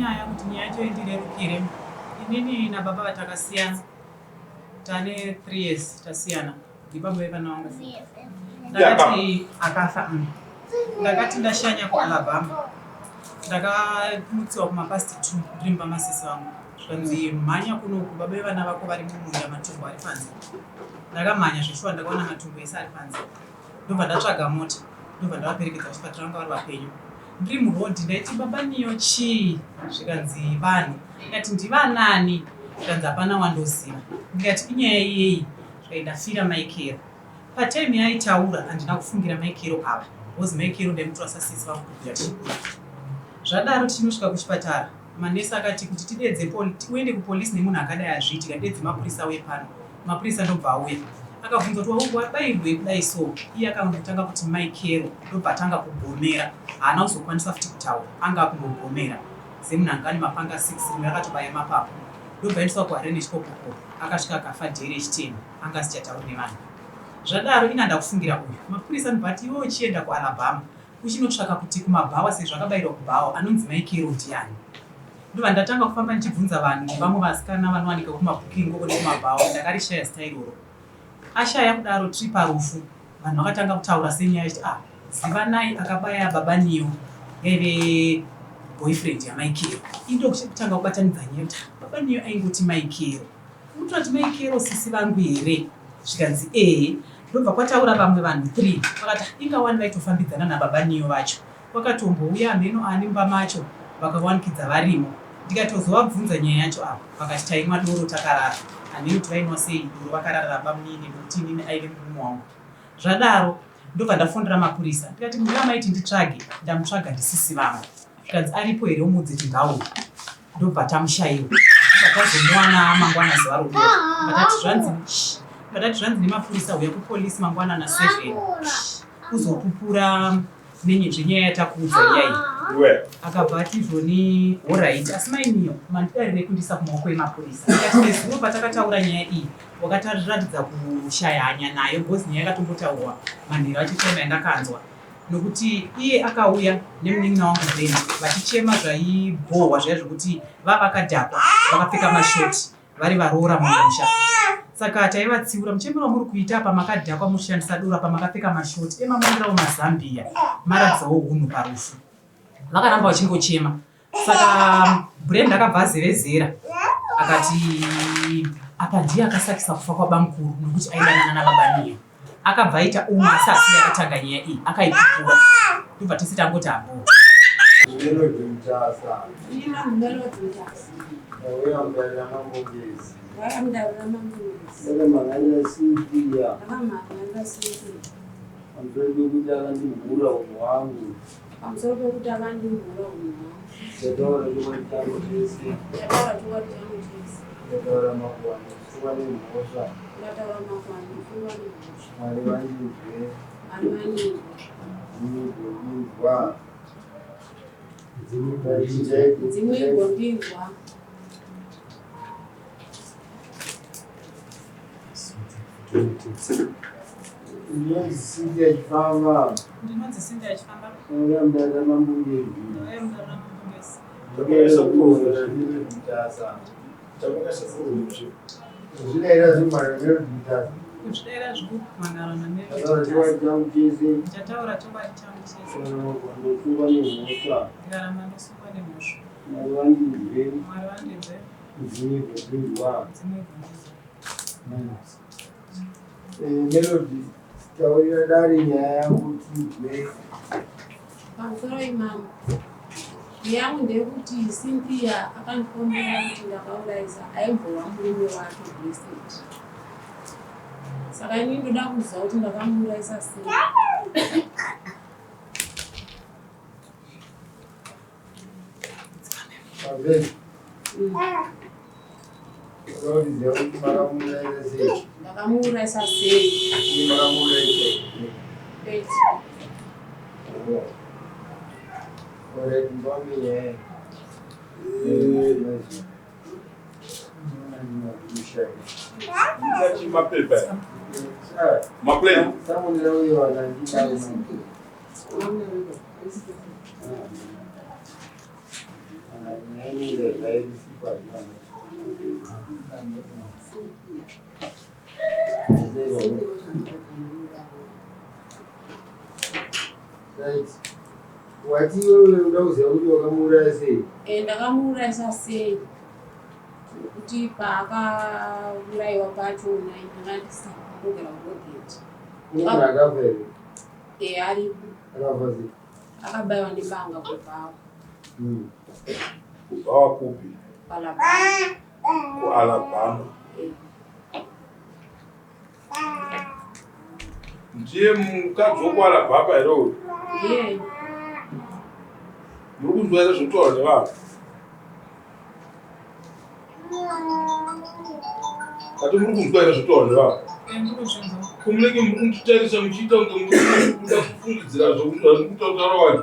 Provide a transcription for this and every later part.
nyaya kuti nyaya yacho indirerukire. Inini nababa vatakasiyana. Tane 3 years tasiyana. Ndibaba vevana vangu. Ndakati akafa. Ndakati ndashanya kuAlabama. Ndakamutsiwa kumapast 2 ndiri mumba masisi vangu. Zvikanzi mhanya kunoku baba vevana vako vari mumunda matumbu ari panze. Ndakamhanya zveshuwa ndakaona matumbu ese ari panze. Ndobva ndatsvaga mota. Ndobva ndavaperekedza kuchipatara vanga vari vapenyu. Ndiri muroad ndaiti baba Niyo chii? Zvikanzi vanhu. Ndikati ndivanani? Zvikanzi hapana wandoziva. Ndikati inyaya yei? Zvikanzi ndafira mai Kero. Patime yaaitaura handina kufungira mai Kero ava because mai Kero ndaimutora sasisi vangu kubvira tichikura. Zvadaro tichinosvika kuchipatara manesi akati kuti tidedze uende kupolice nemunhu akadai hazviiti kadedze mapurisa auye pano. Mapurisa ndobva auya. Akabvunza kuti wabairwei kudai so iye akangotanga kuti mai Kero ndobva atanga kugomera. Haana kuzokwanisa futi kutaura anga akungogomera semunhu anga ane mapanga 6 rimwe rakatobaya mapapu. Ndobva aendeswa kuHarare nechikopokopo akasvika akafa day rechitema anga asichatauri nevanhu. Zvadaro ini handakufungira uyu. Mapurisa anobva ati iwe uchienda kuAlabama uchinotsvaka kuti kumabhawa sezvo akabairwa kubhawa anonzi mai Kero ndiani. Ndobva ndatanga kufamba ndichibvunza vanhu nevamwe vasikana vanowanika kumabooking uko nekumabhawa ndakarishaya zita iroro. Ashaya kudaro tiri parufu vanhu vakatanga kutaura senyaya vachiti ah Zivanai akabaya baba Neo yaive boyfriend yamai Kero. Ini ndokutanga kubatanidza nyaya kuti ah, baba Neo aingoti mai Kero. Mukutora kuti mai Kero sisi vangu here? Zvikanzi ehe. Ndobva kwataura vamwe vanhu 3 vakati ah, inga wani vaitofambidzana nababa Neo vacho. Kwakatombouya hameno ani mumba macho vakawanikidza varimo ndikatozovabvunza nyaya yacho apa vakati taimwa doro takarara hameno kuti vainwa sei doro vakarara nabamunini nekuti inini aive murume wangu. Zvadaro ndobva ndafonera mapurisa ndikati munhu wamaiti nditsvage ndamutsvaga ndisisi vangu zvikanzi aripo here umuudze kuti ngauye ndobva tamushaiwa ndobva tazomuwana mangwana zuva rodoka patati zvanzi patati zvanzi nemapurisa huya kupolisi mangwana na 7 uzopupura zvenyaya yatakuudza iyai akabva ati izvoni horaiti asi mainiyo mandidarire kundiisa kumaoko emapurisa ndikati nezuro patakataura nyaya iyi wakataratidza kushaya hanya nayo because nyaya yakatombotaurwa manheru acho chema yandakanzwa nokuti iye akauya nemunin'ina wangu Ben vachichema zvaibhohwa zviya zvekuti vavakadhakwa vakapfeka mashoti vari varoora mumusha saka taivatsiura muchembero wamuri kuita apa makadhakwa muchishandisa doro apa makapfeka mashoti emamonerawo mazambiya maratidzawo hunhu parufu vakaramba vachingochema saka Brenda akabva azevezera akati apa ndiye akasakisa kufa kwabamukuru nokuti aidanana nababaniyo akabva aita umwe asi asiye akatanga nyaya iyi akaipupura ndobva tese tangoti habo Pamusoro pekuti akandimhura unhu hwangu. Pamusoro pekuti akandimhura unhu hwangu. Ndataura chokwadi changu chese. Ndataura chokwadi changu chese. Ndataura makuhwa ndosungwa nemhosva. Ndataura makuhwa ndosungwa nemhosva. Mwari vandinzwe. Mwari vandinzwe. Mudzimu igondinzwa. Mudzimu igondinzwa. Ndinonzi Cynthia Chifamba. Ndinonzi Cynthia Chifamba. Ndauya mudare raMambo Ngezi. Ndauya mudare raMambo Ngezi. Kuzvidaira zvimhara nerudhitasa. Kuzvidaira zvikumhangara nerudhitasa. Chokwadi changu chese. Ndichataura chokwadi changu chese. Ndosungwa nemhosva. Ndikaramba ndosungwa nemhosva. Mwari vandinzwe. Mwari vandinzwe. Mudzimu igondinzwa. Mudzimu igondinzwa. Melody, taurira dare nyaya yako tinzwe. Pamusoro imambo. Yangu ndeyekuti Cynthia akandipombera kuti ndakaurayisa aimbova murume wake Blessed. Saka ini ndoda kuziva kuti ndakamuurayisa sei. Ndakamuurayisa sei? Mapepa. Maplane. Right. Wati iwewe uda kuziva kuti wakamuuraya sei? Eh, ndakamuurayisa sei nekuti paakaurayiwa pacho ndanga ndisina kugara kurogeti. Kune munhu akafa here? Eh, aripo. Akafa sei? Akabayiwa nebanga kubhawa. Kubhawa kupi? Alabama. KuAlabama. Eh. Ndiye mukadzi wekuAlabama here uyu? Ndiye. Muri kunzwa here zvinotaurwa nevanhu? Kati muri kunzwa here zvinotaurwa nevanhu? Eh, Ko munenge muri kunditarisa muchiita kunge muri kuda kufungidzira zvekuti kutaura wani.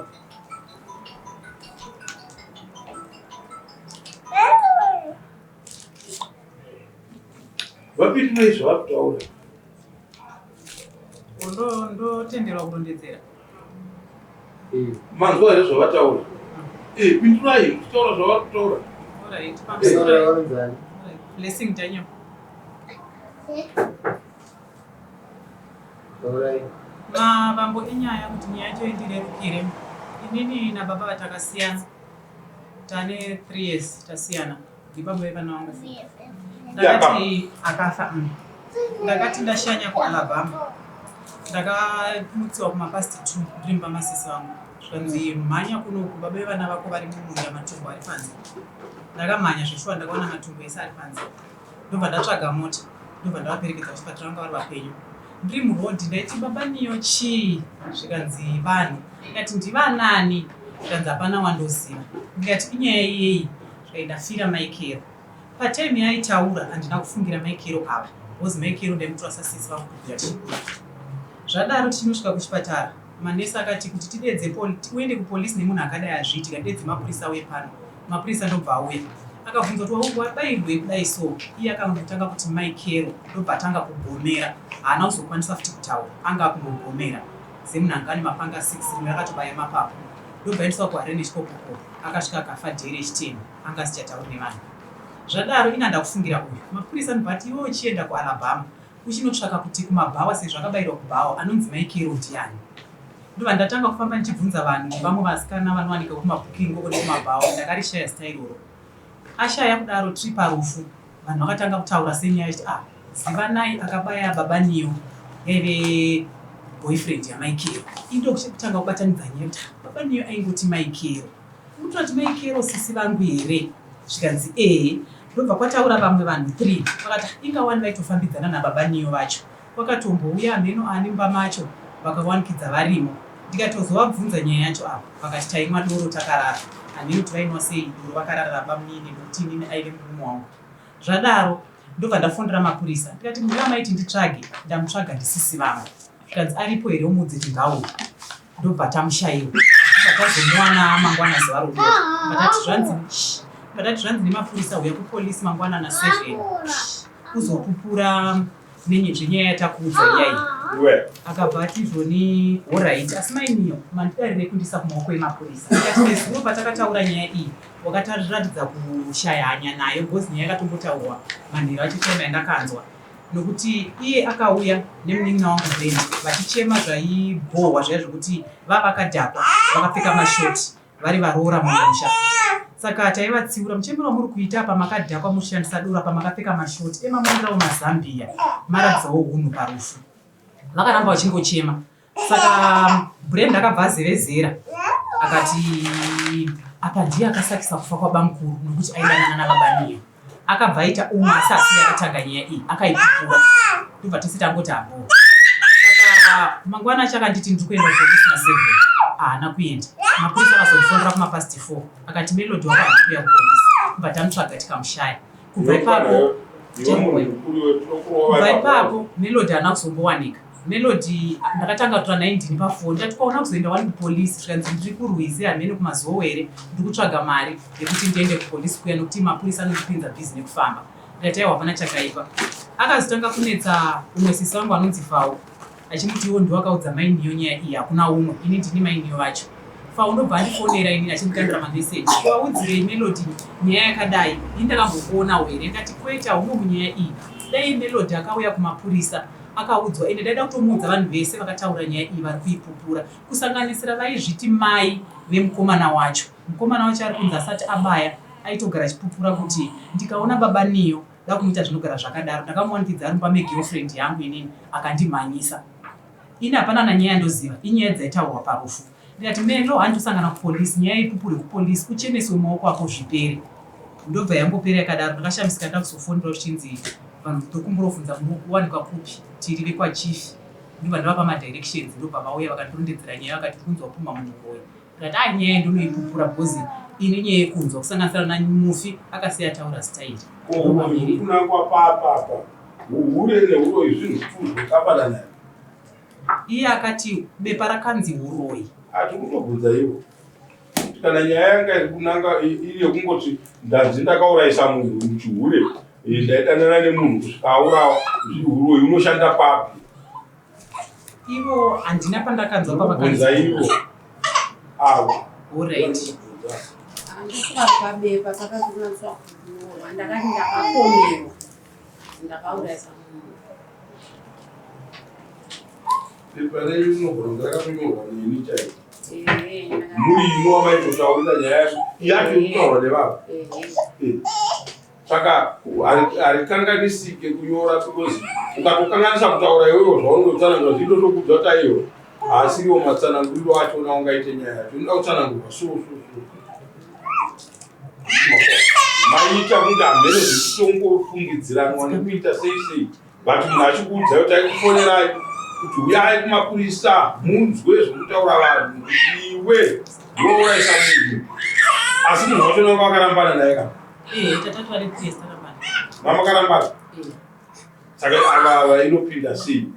Vapindurei zvavari kutaura. Ndotenderwa kurondedzera. Manzwa here zvavataura? Eh, pindurai muchitaura zvavari kutaura. Alright, pamusoro. Blessing Daniel. Mavambo enyaya kuti nyaya yacho indirerukire. Inini nababa vatakasiyana. Tane 3 years tasiyana. Ndibaba vevana vangu. Ndakati akafa. Ndakati ndashanya kuAlabama. Ndakamutsiwa kumapast 2 ndiri mumba masisi vangu. Zvikanzi mhanya kunoku baba vevana vako vari mumunda matumbu ari panze. Ndakamhanya zveshuwa ndakaona matumbu ese ari panze. Ndobva ndatsvaga mota. Ndobva ndavaperekedza kuchipatara vanga vari vapenyu. Ndiri muroad ndaiti baba niyo chii? Zvikanzi vanhu. Ndikati ndivanani? Zvikanzi hapana wandoziva. Ndikati inyaya yeyi? Zvikanzi ndafira Maikero. Patime yaaitaura handina kufungira Maikero ava because Maikero ndaimutora sasisi vangu kubvira tichikura. Zvadaro tichinosvika kuchipatara manesi akati kuti tidedze uende kupolice nemunhu akadai hazviiti kadedze mapurisa auye pano. Mapurisa ndobva auya. Akabvunza kuti wabairwei kudai so iye akangotanga kuti Maikero ndobva atanga kugomera. Haana kuzokwanisa futi kutaura anga akungogomera semunhu anga ane mapanga 6 rimwe rakatobaya mapapu. Ndobva aendeswa kuHarare nechikopokopo akasvika akafa day rechitema. Anga asichatauri nevanhu. Zvadaro ini handakufungira uyu. Mapurisa anobva ati iwe uchienda kuAlabama uchinotsvaka kuti kumabhawa sezvo akabairwa kubhawa anonzi Mai Kero ndiani. Ndobva ndatanga kufamba ndichibvunza vanhu nevamwe vasikana vanowanika kumabooking uko nekumabhawa ndakarishaya zita iroro. Ashaya kudaro tiri parufu vanhu vakatanga kutaura senyaya vachiti ah Zivanai akabaya baba Neo yaive boyfriend yamai Kero. Ini ndokuchitanga kubatanidza nyaya kuti ah, baba Neo aingoti mai Kero. Mukutora kuti mai Kero sisi vangu here? Zvikanzi ehe. Ndobva kwataura vamwe vanhu 3 vakati ah, inga wani vaitofambidzana nababa Neo vacho. Kwakatombouya hameno ani mumba macho vakawanikidza varimo. Ndikatozovabvunza nyaya yacho apa vakati taimwa doro takarara. Hameno kuti vainwa sei doro vakarara nabamunini nekuti inini aive murume wangu. Zvadaro ndobva ndafonera mapurisa ndikati munhu wamaiti nditsvage ndamutsvaga ndisisi vangu. Zvikanzi aripo here umuudze kuti ngauye. Ndobva tamushaiwa. Ndobva tazomuwana mangwana zuva robuda. Ndobva tati zvanzi ndobva tati zvanzi nemapurisa huya kupolice mangwana na 7 uzopupura zvenyaya yatakuudza iyai. Akabva ati zvoni horaiti asi mainiyo mandidarire kundisa kumaoko emapurisa. Ndikati nezuro patakataura nyaya iyi wakataratidza kushaya hanya nayo because nyaya yakatombotaurwa manheru acho chema yandakanzwa. Nokuti iye akauya nemunin'ina wangu Ben vachichema zvaibhohwa zviya zvekuti vavakadhakwa vakapfeka mashoti vari varoora mumusha. Saka taivatsiura muchemero wamuri kuita apa makadhakwa muchishandisa doro apa makapfeka mashoti emamonerawo mazambiya maratidzawo hunhu parufu. Vakaramba vachingochema. Saka Brenda akabva azevezera akati apa ndiye akasakisa kufa kwabamukuru nokuti aidanana nababa Neo. Akabva aita umwe asi asiri akatanga nyaya iyi akaipupura. Ndobva tese tangoti abo. Saka mangwana acho akanditi ndiri kuenda kupolisi na 7 haana kuenda. Mapurisa akazondifonera kumapast 4 akati Melody wako haana kuuya kupolisi. Ndobva tamutsvaga tikamushaya. Kubva ipapo kubva ipapo Melody haana kuzombowanika. Melody ndakatanga kutora naye ndini pafoni ndati kwaona kuzoenda wani kupolisi zvikanzi ndiri kurwizi hameno kumazowe here ndiri kutsvaga mari yekuti ndiende kupolisi kuya nokuti mapurisa anondipinza busy nekufamba ndikati aiwa hapana chakaipa akazotanga kunetsa umwe sisi wangu anonzi Fau achimuti iwo ndiwo akaudza mai Niyo nyaya iyi hakuna umwe ini ndini mai Niyo vacho. Paunobva andifonera inini achindikandira mameseji, waudzirei Melody nyaya yakadai? Ini ndakambokuonawo here? Ndikati kwete, haumo munyaya iyi. Dai Melody akauya kumapurisa akaudzwa, ende ndaida kutomuudza vanhu vese vakataura nyaya iyi vari kuipupura, kusanganisira vaizviti mai vemukomana wacho. Mukomana wacho ari kunzi asati abaya aitogara achipupura kuti ndikaona baba Niyo da kumuita zvinogara zvakadaro. Ndakamuwanikidza ari mumba megirlfriend yangu inini akandimhanyisa. Ini hapana na nyaya yandoziva, inyaya dzaitaurwa parufu. Ndikati Melo handitosangana kupolice, nyaya ipupurwe kupolice ucheneswe maoko ako zvipere. Ndobva yangopera yakadaro. Ndakashamisika ndakuzofonera zvichinzi vanhu tokumburofunza muri kuwanikwa kupi, tiri vekwachief. Ndobva ndavapa madirections ndobva vauya vakandirondedzera nyaya vakati tiri kunzwa pumha munhu uroyi. Ndikati ah nyaya ndonoipupura because ini nyaya yekunzwa kusanganisira namufi akasiya ataura zita iri. Ko huroyi huri kunangwa papa apa? Uhure nehuroyi zvinhu zvikuru zvakafanana here? Iye akati bepa rakanzi huroyi. Ati kutobvunza ivo kuti kana nyaya yanga iri kunanga iri yekungoti ndanzi ndakaurayisa munhu muchihure, ndaidanana nemunhu kusvika aurawa, huroyi unoshanda papi? Ivo handina pandakanzwa pavakanzi ivo avo. Alright. Handisika pabepa pakazonatswa kunyorwa ndakati ndakapomerwa ndakaurayisa munhu. Bepa renyu rinogona kunge rakatonyorwa neni chaiko. Muri ino wamaitotaurira nyaya yacho yacho ikutaurwa nevanhu. Saka harikanganisike kunyora because ukatokanganisa kutaura iwewe zvaunotsanangura zvitotokudza kuti aiwa haasiriwo matsananguriro achona ungaite nyaya yacho inoda kutsanangurwa so so so maita kunge hamheno zvekutongofungidziranwa nekuita sei sei but munhu achikuudzai kuti aikufonerai kuti huyai kumapurisa munzwe zvekutaura vanhu kuti iwe ndourayisa munhu asi munhu wacho nanga wakarambana naye kana mamakarambana saka ava ava inopinda sei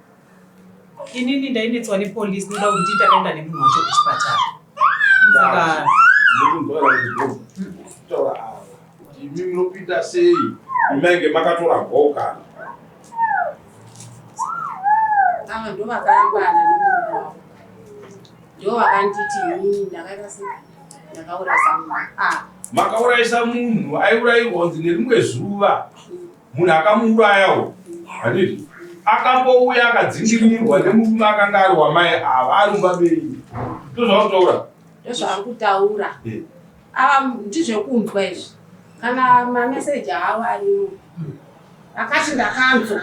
inini ndainetswa nepolice noda kuti takaenda nemunhu wacho kuchipatara saka kutaura ava kuti imi munopinda sei imainge makatora goka ava ndo vakarambana nemurume wavo ndo vakanditi inini ndakaita sei ndakaurayisa munhu ah. Makaurayisa munhu aiurayirwa kunzi nerimwe zuva munhu akamuurayawo handiti akambouya akadzingirirwa nemurume akanga ari wamai ava ari mumba menyu ndozvauri kutaura ndozvaari kutaura ava ndizvekunzwa izvi kana mameseji avo arimo akati ndakanzwa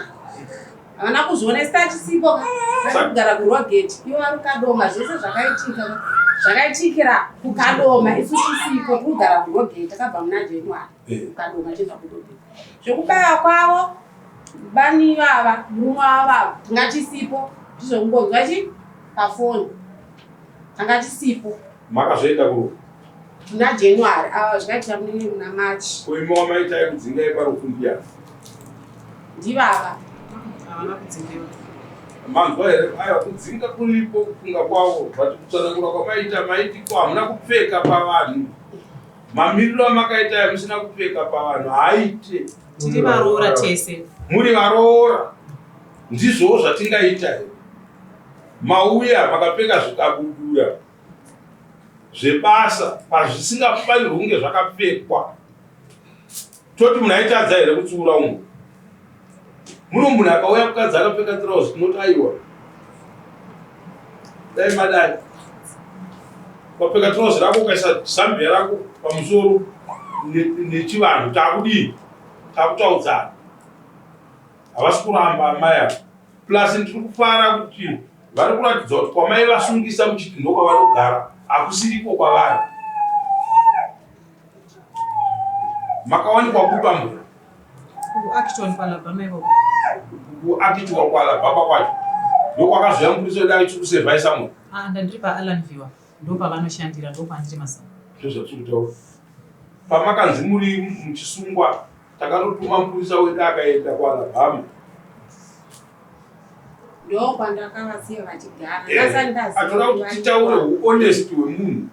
havana kuzviona isi tachisipo vari kugara kurogeti ivo vari kukadoma zvese zvakaitika zvakaitikira kukadoma isu tisipo tiri kugara kurogeti takabva muna january kukadoma tienda kurogeti zvekubaya kwavo bani ivava murume wavo ava tanga tisipo ndizvokungonzwa chi pafoni tanga tisipo Makazoenda kurufu? Muna January ava zvakaitika mune muna March. Ko imi wamaita yekudzingai parufu ndiyani? Ndivava. Havana kudzingiwa. Manzwa here? Aiwa kudzinga kuripo kufunga kwavo but kutsanangura kwamaita maiti ko hamuna kupfeka pavanhu. Mamiriro amakaita aya musina kupfeka pavanhu haaite. Tiri varoora tese. Muri varoora. Ndizvowo zvatingaita here? Mauya makapfeka zvikabudura zvebasa pazvisingafanirwi kunge zvakapfekwa. Toti munhu aitadza here kutsiura umwe? Muno munhu akauya mukadzi akapfeka tirauzi tinoti aiwa. Dai madai. Wapfeka tirauzi rako ukaisa zambia rako pamusoro nechivanhu takudii? Takutaudzana. Havasi kuramba amai ava. Plus ndiri kufara kuti vari kuratidza kuti kwamaivasungisa muchiti ndokwavanogara hakusiriko kwavari. Makawanikwa kupi ambuya? KuActon kuAlabama ikoko. KuActon kuAlabama kwacho ndokwakazouya mupurisa wedu aiti kusevhaisa munhu. Ah, ndandiri paAlan Viewer ndopavanoshandira ndokwandiri mazuva. Ndozvatiri kutaura. Pamakanzi muri muchisungwa Takatotuma mupurisa wedu akaenda kuAlabama. Ndokwandakavasiya vachigara. Ndasati ndaziva. Atoda kuti titaure huonest hwemunhu.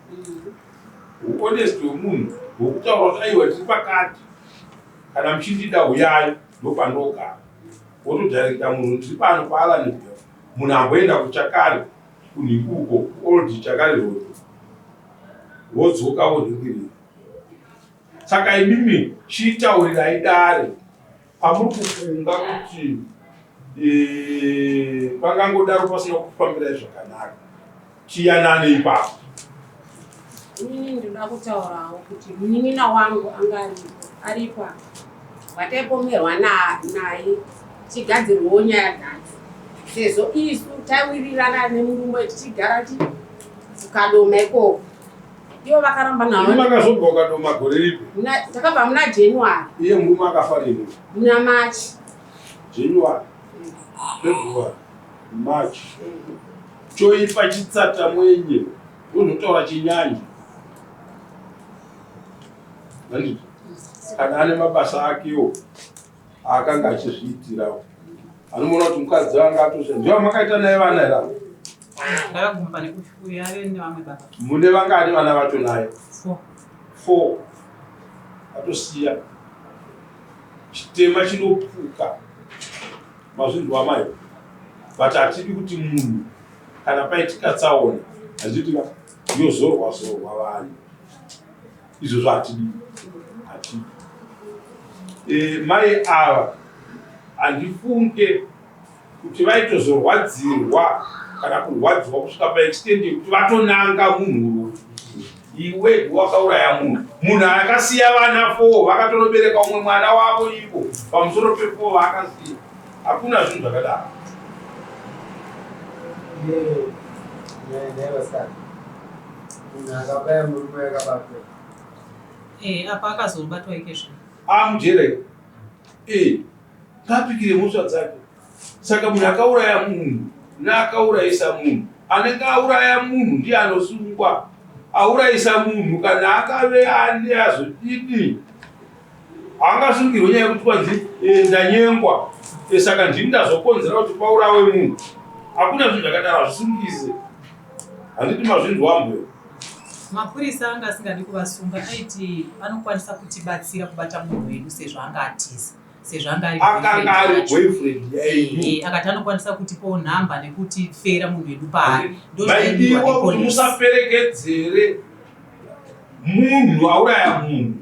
Huonest hwemunhu hwekutaura kuti aiwa tiri pakati. Kana muchindida huyai ndopandogara. Wotodirecta munhu ndiri pano paAlanville. Munhu amboenda kuChakari kunhingi uko kuOld Chakari Road. Wodzoka vonhingirira. Saka imimi chitaurirai dare pamuri kufunga kuti eh, pangangodaro pasina kufambirai zvakanaka. Tiyanane ipapo. Inini ndinoda kutaurawo kuti munin'ina wangu anga aripo aripo apa wataipomerwa naye tichigadzirwawo nyaya dzacho sezvo isu taiwirirana nemurume tichigara kukadoma ikoko ivo vakaramba navo. Makazobva kukadoma gore ripi? Takabva muna January. Iye murume akafa rini? Muna March. January, February, March. Choipa chitsata mwenye unotaura chinyanja. Handiti? Kana ane mabasa akewo aakanga achizviitirawo. Anomuona kuti mukadzi anga atosha. Ndiwo makaita naye vana here ava? Ndakaguma pane uyu ave nevamwe baba. Mune vangani vana vacho naye? Four. Four. Atosiya. Chitema chinopuka. Mazvinzwa amai? But hatidi kuti munhu kana paitika tsaona hazviti ka yozorwa zorwa vanhu. Izvozvo hatidi. Hatidi. E, mai ava handifunge kuti vaitozorwadzirwa kana kurwadziwa kusvika paextend yekuti vatonanga munhu iwe ndiwe wakauraya munhu munhu akasiya vana fo vakatonobereka umwe mwana wavo ivo pamusoro pefo vaakasiya hakuna zvinhu zvakadaro eh, apa akazobatwa ikezvino amujere eh, ngaapikire mhosva dzake Saka munhu akauraya munhu neakaurayisa munhu, anenge auraya munhu ndiye anosungwa. Aurayisa munhu kana akave ane azodini haangasungirwe nyaya yekuti kwanzi eh, ndanyengwa eh, saka ndini ndazokonzera kuti paurawe munhu. Hakuna zvinhu zvakadaro, hazvisungise. Handiti mazvinzwa mbuya? Mapurisa anga asingadi kuvasunga aiti anokwanisa kutibatsira kubata munhu wedu sezvo anga atiza. sezvo anga ari akanga ari boyfriend yenyu eh, akati anokwanisa kutipawo nhamba nekutifera munhu wedu paari ndozvaidiwa kuti musaperekedzere munhu auraya munhu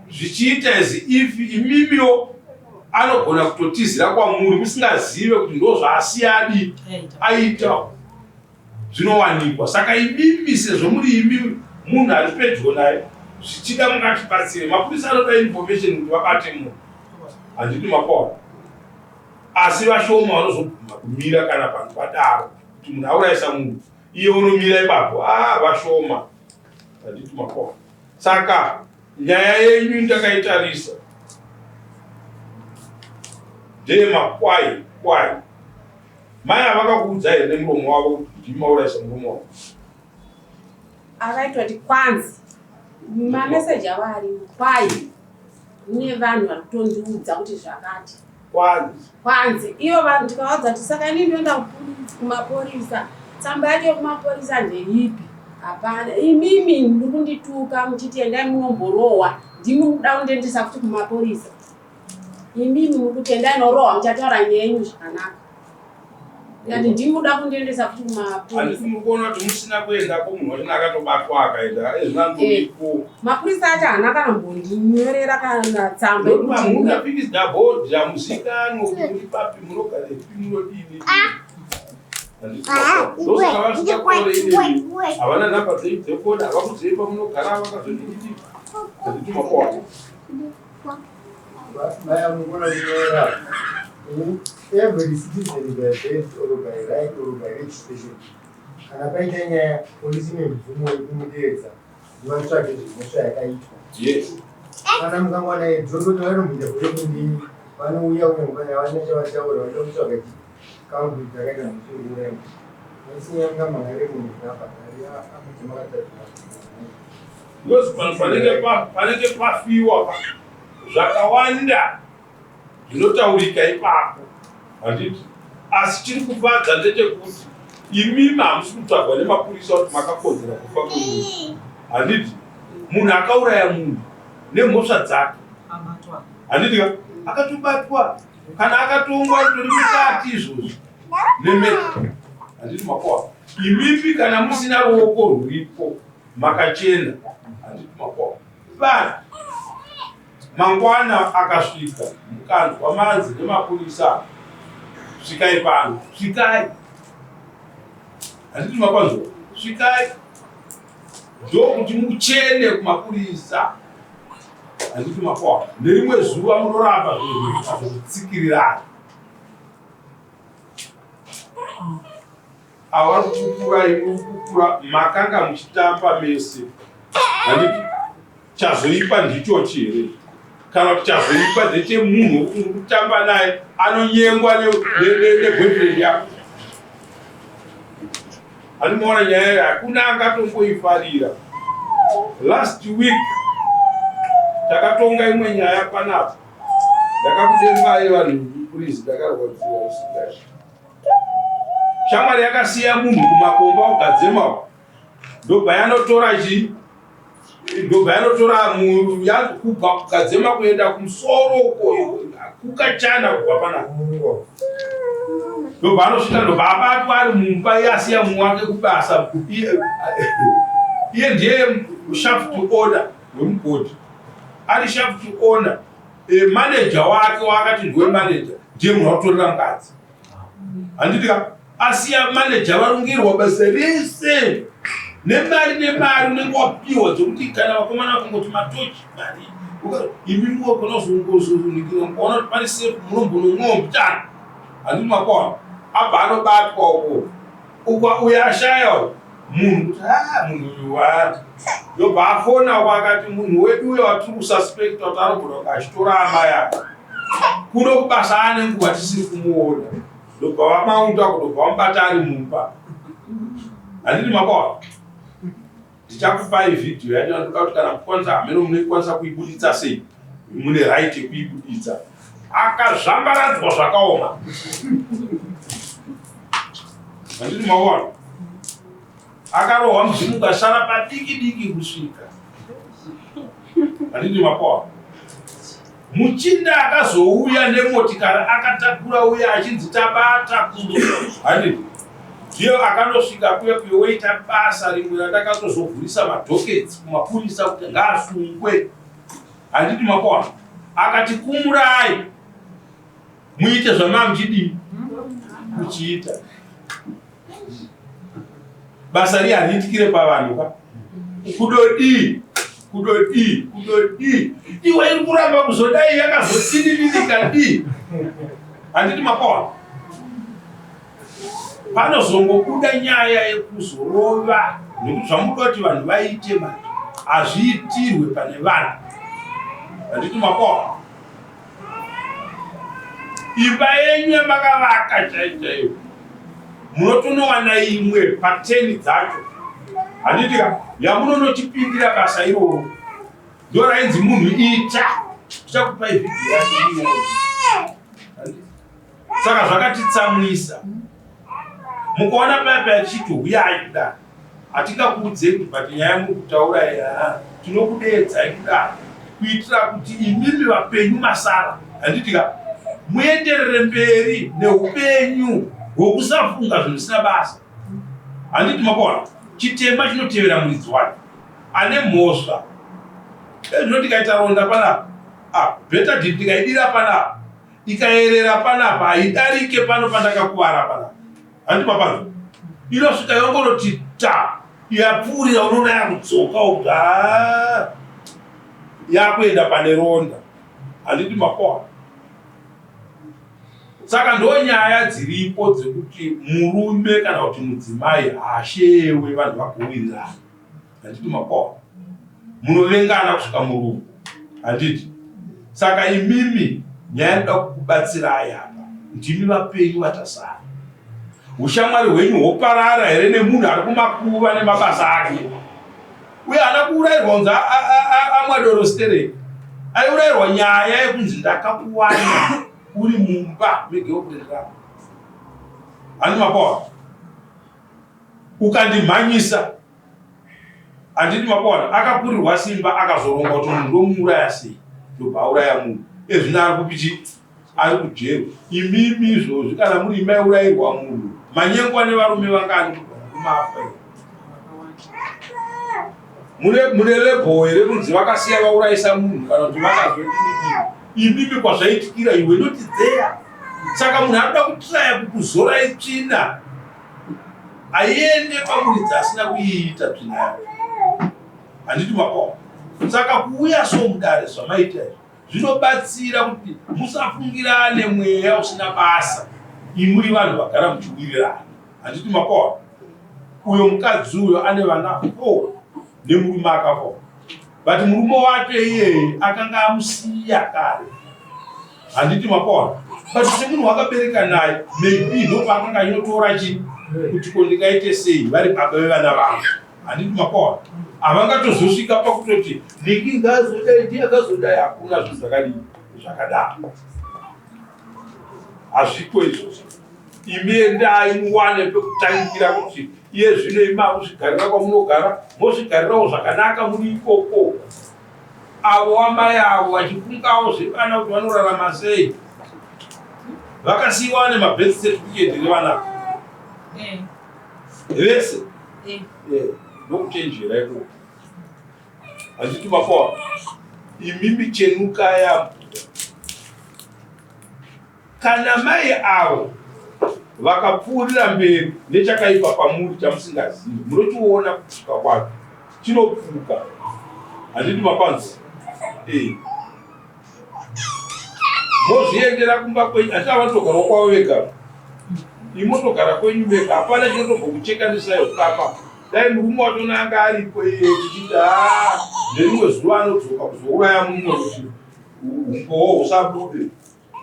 zvichiita as if imimiwo anogona kutotizira kwamuri musingazive kuti ndozvaasiyadi aita zvinowanikwa saka imimi sezvo muri imi munhu ari pedyo naye zvichida mungatibatsire mapurisa anoda information kuti vabate munhu handiti mapaona asi vashoma vanozobvuma kumira kana panhu padaro kuti munhu aurayisa munhu iye unomira ipapo a ah, vashoma handiti mapaona saka nyaya yenyu ndakaitarisa ndeyemakwai kwai Mai ava vakakuudza here nemuromo wavo kuti ndimi maurayisa murume wavo? Akaitwa kuti kwanzi mameseji avo arimo kwai kune vanhu vari kutondiudza kuti zvakati kwanzi kwanzi iyo vanhu ndikavaudza kuti saka ini ndoenda kumapurisa tsamba yacho yekumapurisa ndeipi hapana imimi muri kundituka muchiti endai munomborohwa ndimi mukuda kundiendesa futi kumapurisa Imimi mukuti endai norohwa muchataura nyaya yenyu zvakanaka. Ndati ndimi muda kundiendesa futi kumapurisa. Handiti muri kuona kuti musina kuendako munhu wachona akatobatwa akaenda ezvinandoriko. Eh, mapurisa acho haana kana mbondinyorera kana tsamba yekuti hamuna fixed board hamuzikanwe kuti muri papi munogarepi munodini. Ndosaka vasingakore havana nhamba dzenyu dzefoni havakuzivi pamunogara vakazodii. Handiti makuona. Every citizen by birth or by right or by registration kana paita nyaya polisi ine mvumo yekumudeedza kuti vatsvage zvemhosva yakaitwa. Yes. Kana mukangowana idhorobha vanomboita gore kundini vanouya kunyange pane havana chavataura vanoda kutsvaga kambi dzakaita mhosva yekuuraya munhu. Asi nyaya mungamhan'are munhu ngabhadhare akuti makatadza. Because panenge panenge pafiwa pa zvakawanda zvinotaurika ipapo handiti asi chiri kufadza ndechekuti imimi hamusi kutsvagwa nemapurisa kuti makakonzera kufa kwemunhu handiti munhu akauraya munhu nemhosva dzake handiti ka akatobatwa kana akatongwa itori mukati izvozvi nemeta handiti makoa imimi kana musina ruoko rwuripo. Makachena handiti makwao vana mangwana akasvika mukanzwa manzi nemapurisa svikai pano svikai handiti makwanzwa svikai ndokuti muchene kumapurisa handiti makwao nerimwe zuva munoramba zvinhu zvekutsikirirana Ava vari kukura imi kukura makanga muchitamba mese handiti chazoipa ndichochi here kana kuti chazoipa ndechemunhu wekuti uri kutamba naye anonyengwa neboyfriend yako handimaona nyaya yayo hakuna angatomboifarira last week takatonga imwe nyaya panapa ndakakudembai vanhu please ndakarwadziwa usingai Shamwari yakasiya munhu kumakomba ugadzema uko. Ndobva yanotora chi ndobva yanotora kubva kugadzema kuenda kumusoro uko kukachana kubva panapa. Ndobva anosvika ndobva abatwa ari mumba iye asiya mumwe wake kubasa iye ndiye shaft owner wemugodhi ari shaft owner e, manager wake waakati ndiwe manager ndiye munhu wakutorera mukadzi handiti ka asiya manager varongirwa basa rese nemari nemari unenge wapiwa dzekuti kana vakomana vakangoti matochi mari imi mugona kuzongozonikira mukaona kuti pane sefu munombononwawo mbichana handiti makona abva anobatwa uko Ukwa uyo ashaya uyu munhu kuti ah munhu uyu wa ndobva afona uko akati munhu wedu uyo watiri kususpecta kuti anogona kunge achitora amai ake kuno kubasa ane nguva tisiri kumuona ndobva vamaunda uko ndobva vamubata ari mumba handiti makwawa Ndichakupai video yacho ndoda kuti kana kukwanisa hameno munoikwanisa kuibuditsa sei mune right yekuibuditsa. Akazvambaradzwa zvakaoma. Handiti maona? Akarohwa mudzimu ukasara padiki diki kusvika. Handiti mapoa? Muchinda akazouya nemotikari akatakura uya achinzi tabata kuno. Handiti? Ndiyo akandosvika kuya kuya woita basa rimwe randakatozovhurisa madhoketsi kumapurisa kuti ngaasungwe. Handiti makona? Akati kumurai muite zvamamuchidii kuchiita. Basa riya hariitikire pavanhu ka. Kudodii? Kudodii? Kudodii? Iwe iri kuramba kuzodai yakazotidididika dii? Handiti makona? Panozongobuda nyaya yekuzorova nekuti zvamunoda kuti vanhu vaite manje hazviitirwe pane vanhu. Handiti makona? Imba yenyu yamakavaka chaiyo chaiyo munotonowana imwe pateni dzacho handiti ka yamunonochipindira basa iroro ndo rainzi munhu ita tichakupai vhidhiyo yacho saka zvakatitsamwisa mukaona paya paya tichiti huyai kudaro hatingakuudzei kuti but nyaya muri kutaura ya tinokudeedzai kudaro kuitira kuti imimi vapenyu masara handiti ka muenderere mberi neupenyu hwokusafunga zvinhu zvisina basa handiti makona chitema chinotevera muridzi wacho ane mhosva ezvino tikaita ronda panapa ah, betadine tikaidira panapa ikayerera panapa haidarike pano pandakakuvara panapa Handi mapanzwa. Inosvika yongoroti ta yapfuurira unoona yakudzoka kuti haa yakuenda pane ronda. Handiti makoa. Saka ndo nyaya dziripo dzekuti murume kana kuti mudzimai haashewe vanhu vagowirirana. Handiti makoa. Munovengana kusvika murufu. Handiti. Saka imimi nyaya inoda kukubatsirai apa ndimi vapenyu vatasara. Ushamwari hwenyu hwoparara here nemunhu ari kumakuva nemabasa ake? Uye haana kuurayirwa kunzi amwa doro stereki. Aiurayirwa nyaya yekunzi ndakakuwana uri mumba megirlfriend rako. Handiti makoa? Ukandimhanyisa Handiti makuona akakurirwa simba akazoronga kuti munhu ndomuuraya sei ndobva auraya munhu ezvino ari kupi chi ari kujero imimi izvozvi kana muri maiurayirwa munhu manyengwa nevarume vangani kubva murume afa here? Mune mune label here kunzi vakasiya vaurayisa munhu kana kuti vakazodini imimi kwazvaitikira iwe not there. Saka munhu anoda kutraya kukuzorai tsvina aiende pamuridzi asina kuiita tsvina yacho. Handiti mapawa. Saka kuuya so mudare zvamaita izvi zvinobatsira kuti musafungirane mweya usina basa imuri vanhu vagara muchiwirirana. Handiti mapawa. Uyo mukadzi uyo ane vana 4 nemurume akafa. But murume wacho iyeye akanga amusiya kare. Handiti mapawa. But semunhu wakabereka naye maybe ndopaakanga achinotora chii kuti ko ndingaite sei vari baba vevana vangu. Handiti mapawa. Havangatozosvika pakutoti Niki ngaazodai ndiye akazodai hakuna zvinhu zvakadii zvakadaro. Hazviko izvozvo. Imi endai muwane pekutangira kuti iye zvino imi makuzvigarira kwamunogara mozvigarirawo zvakanaka muri ikoko. Avo amai avo vachifungawo zvevana kuti vanorarama sei. Vakasiyiwa nemabirth certificate revana eh. vese eh. eh, ndokuchenjera ikoko. Handiti mafawa imimi chenukai Kana mai avo vakapfuurira mberi nechakaipa pamuri chamusingazivi, munochiona kupfuka kwacho chinopfuka. Handiti mapanzi? Eh. Mozviendera kumba kwenyu, asi avatogarawo kwavo vega. Imotogara kwenyu vega, hapana chinotombokuchekanisai ukama. Dai murume wachona anga aripo iye tichiti haa nerimwe zuva anodzoka kuzouraya mumwe kuti umbowo husabude.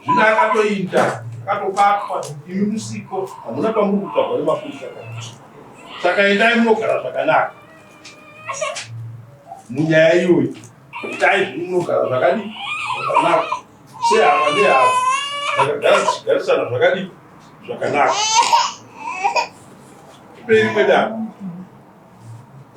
Zvino akatoita akatobatwa, imi musiko hamuna pamuri kutsvagwa nemapurisa. Saka endai munogara zvakanaka munyaya iyoyi, itai zvino munogara zvakadii zvakanaka sehama nehama dzakagara dzichigarisana zvakadii zvakanaka. Tipei rimwe dare.